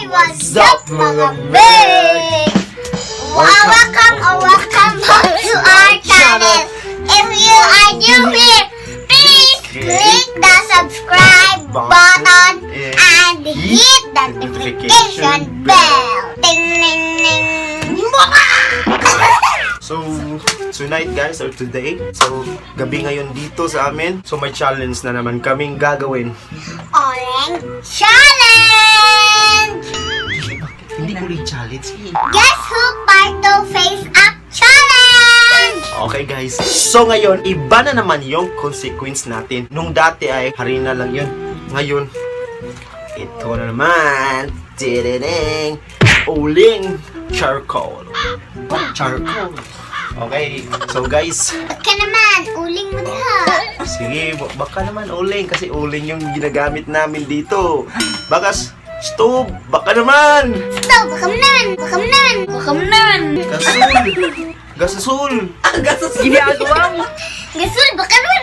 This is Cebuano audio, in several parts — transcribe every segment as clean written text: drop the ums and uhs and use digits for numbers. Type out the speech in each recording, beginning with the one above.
What's up, mga meg? Welcome or welcome back to our channel. If you are new here, please click the subscribe button and hit the notification bell. Ding, ding, ding. So, tonight, guys, or today, so gabi ngayon dito sa amin. So, may challenge na naman kaming gagawin. Uling Challenge! Hindi ko rin challenge eh. Guess Who Part 2 Face Up Challenge! Okay, guys, so ngayon, iba na naman yung consequence natin. Nung dati ay harina lang yun. Ngayon, ito na naman. Dididing! Uling charcoal. Charcoal. Okay, so guys, Baka naman, uling mo diha. Sige, baka naman uling kasi uling yung ginagamit namin dito. Baka stove, baka naman. Stop! Baka naman! Baka naman! Baka naman! Gasol. Gasol. Ginagawa mo. Gasol, baka naman!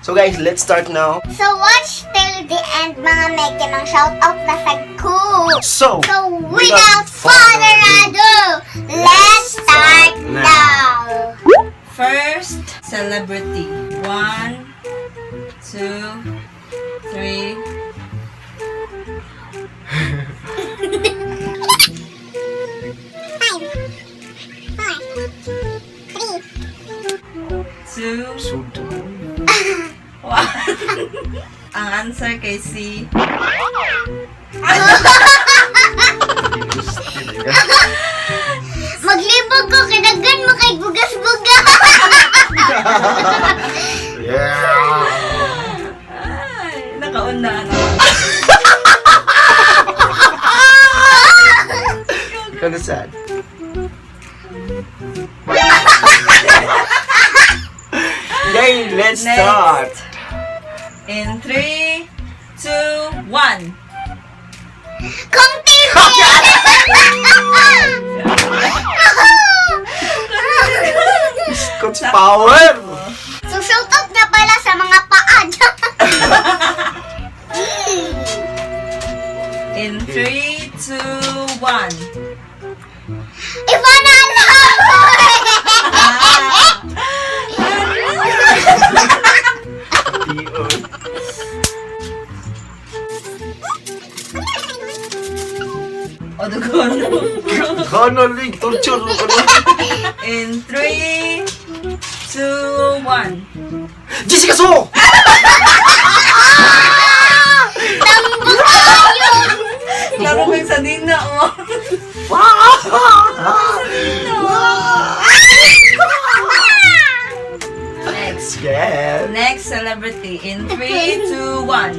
So guys, let's start now. So watch till the end, mga meke, ng shoutout na sa ko. So, So without further ado, let's start now! First celebrity. One, two, three. Five, four, three, Two, Sud. one. Ang answer kay si Maglibog ko, kinagan mo kay bugas-bugas! Yeah. Ay, nakauna na. Ikaw na sad. Okay, let's Next. start. In three, two, one. Kung TV! Scotch power. So shoutout na pala sa mga paa dyan. In three, two, one. Ivana Ah! T.O. O, dugon. Kono League, torture mo ko na. In three, two, one. Jessica So! Tambok kayo! Laro ko yung sa nina mo. Next. Yes. Next celebrity. In three, two, one.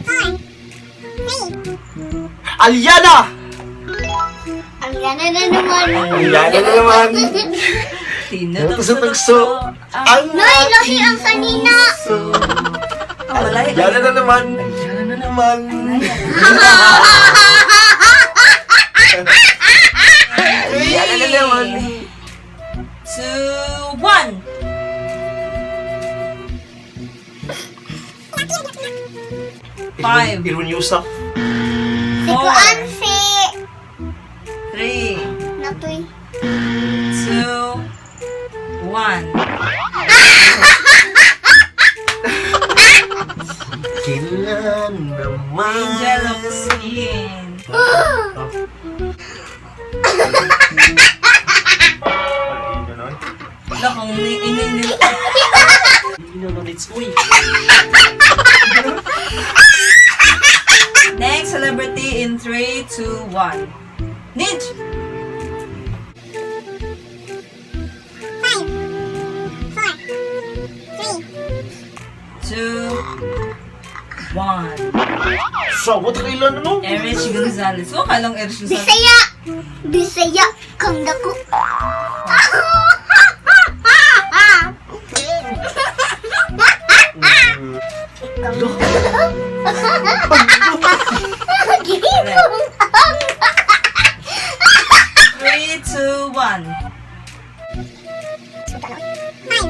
Five, four, three. Aliana! Ang gana na naman. Aliana na naman. Tinutugso-tugso. Ang Noy, lahi ang sanina. puso. Ah, wala. Aliana na naman. Aliana na naman. Aliana na naman. Two, one. Five. Irwin Yusuf. Si Four. Kuan si... Three, Natoy. two, one. Kailan naman? Angel of Skin. Wala kung ni ini ni. Uy. Next celebrity in three, two, one. Nij! Five, four, three. Two, one. Sabot kailan ano? Erich Gonzalez. Oh, kalong Erich Gonzalez. Bisaya! Bisaya! Kang dako. Three, two, one. Five, four,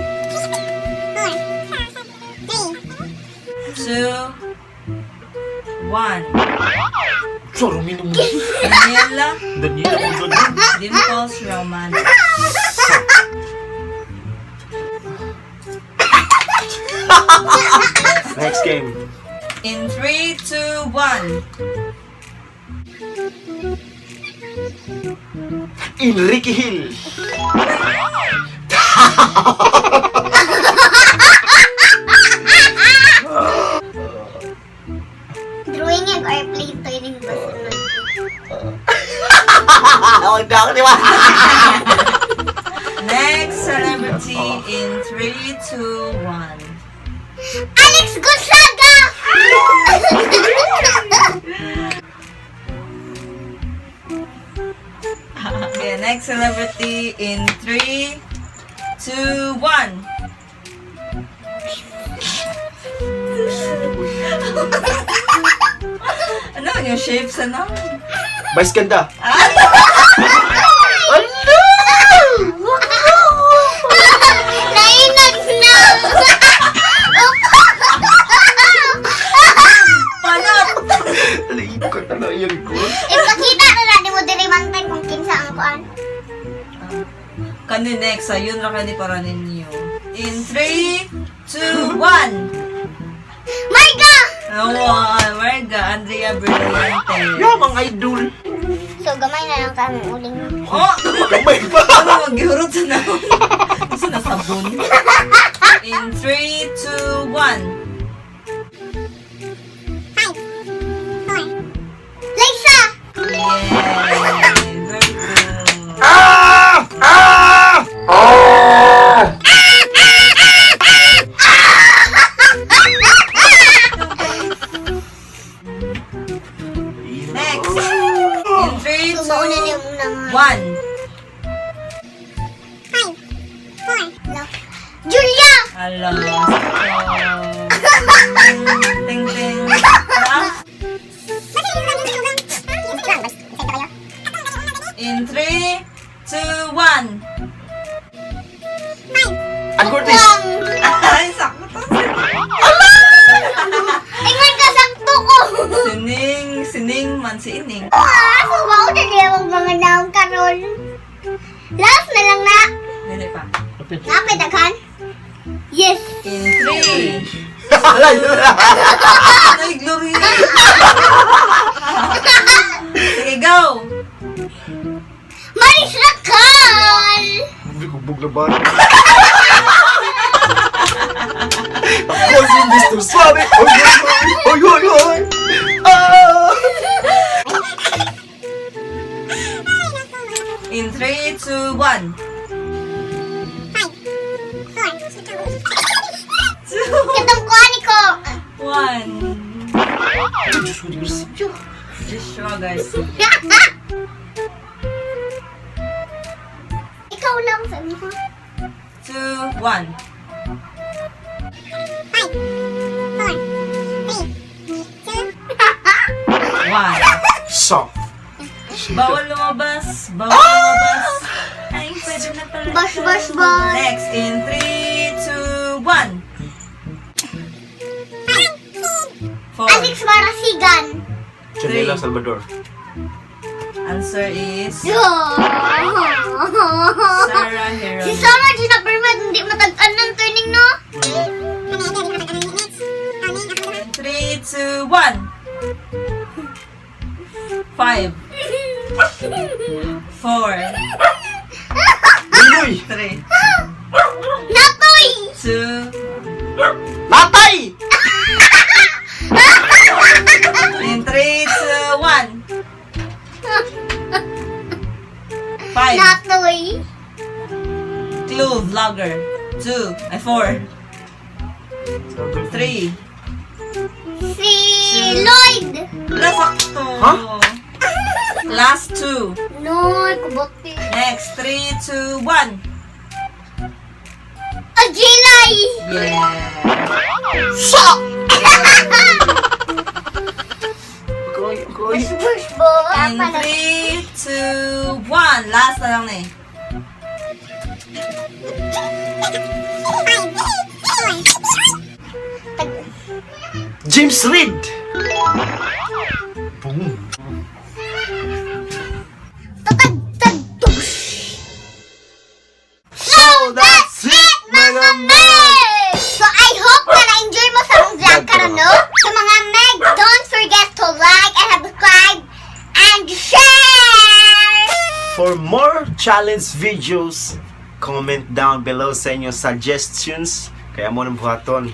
1. Sorry, minum mo. Daniela Daniela mo doon. Dimples Romano. Next game. In 3, 2, 1. Enrique Hill. Drawing and or play to yung basunod. Huwag na ako, di ba? Next celebrity in 3, 2, 1. Alex Gonzaga! Okay, next celebrity in 3, 2, 1. Ano yung shapes, ano? Vice ganda. Ah! Ano? Nainag na! Panat! Alaikot na lang yung ko. Ipakita na natin mo diri mantay kung kinsa ang kuan. Kani next, ayun ra kani para ninyo. In 3, 2, 1. Marga! Oh, Marga, Andrea Brillantes. Yeah, mga idol. So gamay na lang kami uling. Oh! Kamay pa. Ano, maghihurot sa na. Gusto na sabon. In 3, 2, 1. Liza! Yay! Very good. Ah! Ah! Ah! Next! In 3, So mauna na 2, yung unang. 1. Julia! Hello. Ting ting. Ah. In 3, 2, 1. Ann Curtis. Ay, sakto. Ingon ka sakto ko. Sining, sining man si ining. Ah, so mauna na yung mga naong karon. Last na lang na. Dili pa. Napit daghan? Yes. In 3. Alay. Ay, Gloria. Sige, go. Maris Racal! Hindi ko bugla ba? Ako si Mr. Suave. Oy, oy, oy, oy, oy. Ah! In 3, 2, 1. 2, Katong kuha ni ko. 1. Diyos ko, Diyos. Joshua Garcia. Ikaw lang sa mo. 2, 1. One. So. Bawal lumabas. Bawal lumabas. Ay, pwede na pala. Bash, bash, bash. Next, in 3, 2, 1. 4. Alex Marasigan. Janela Salvador. Answer is Si Sarah Heron. Sarah Gina Permet, hindi matag-an ng turning, no? 3, 2, 1. 5, 4, Linoy! 3, Natoy! 2, Natay! in 3, 2, 1. 5, Natoy! Clue vlogger. 2, ay 4, 3. Si Lloyd! Nasakto. Huh? Last 2. No, kubote. Next, 3, 2, 1. Agilay! Yeah. Sa! Akoy, akoy. Bush, bush, bo. In 3, 2, 1. Last na lang na eh. Tag James Reid. Boom. Tatag, tag, tush. So that's it, mga meg! So I hope na na-enjoy mo sa among vlog karon, no? So mga meg, don't forget to like and subscribe and share! For more challenge videos, comment down below sa inyong suggestions. Kaya mo ng buhaton.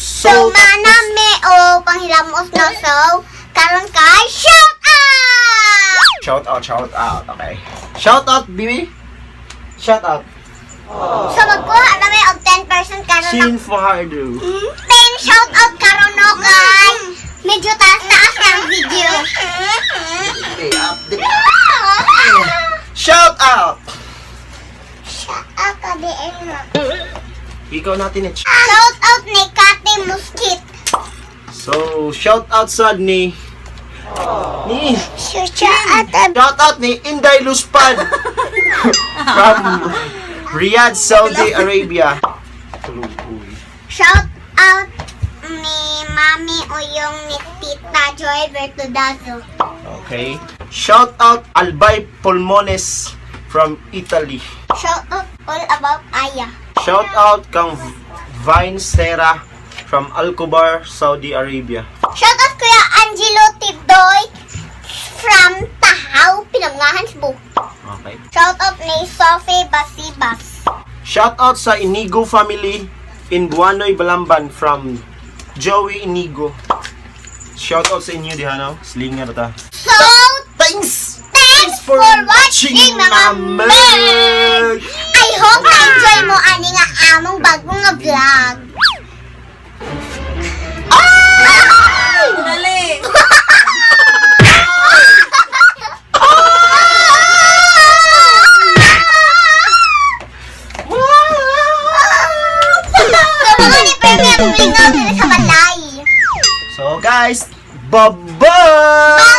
So, mana me o panghilamos na, so karon kay shout out! Shout out, shout out. Okay. Shout out, Bibi. Shout out. So magkuha na may og 10% karon na. Shin Fajardo. 10 shout out karon, no, kay medyo taas-taas na ang video. Shout out! Shout out ka diin mo. Ikaw natin eh. Shout out ni Kate Muskit. So, shout out sa ni Shout out. Shout out ni Inday Luspad from Riyadh, Saudi Arabia. Shout out ni Mami Uyong ni Tita Joy Bertudazo. Okay. Shout out Albay Pulmones from Italy. Shout out all about Aya. Shout out kang Vine Serra from Alcobar, Saudi Arabia. Shout out Kuya Angelo Tidoy from Tahaw, Pinangahan, Cebu. Okay. Shout out ni Sophie Basibas. Shout out sa Inigo family in Buanoy, Balamban from Joey Inigo. Shout out sa inyo diha, no? Slinger ta. So, Thanks! thanks for watching, mga meg! I hope na-enjoy mo ani nga among bagong nga vlog. Dali! So, mga ni Premier, lingaw diri sa balay. So guys, bye-bye!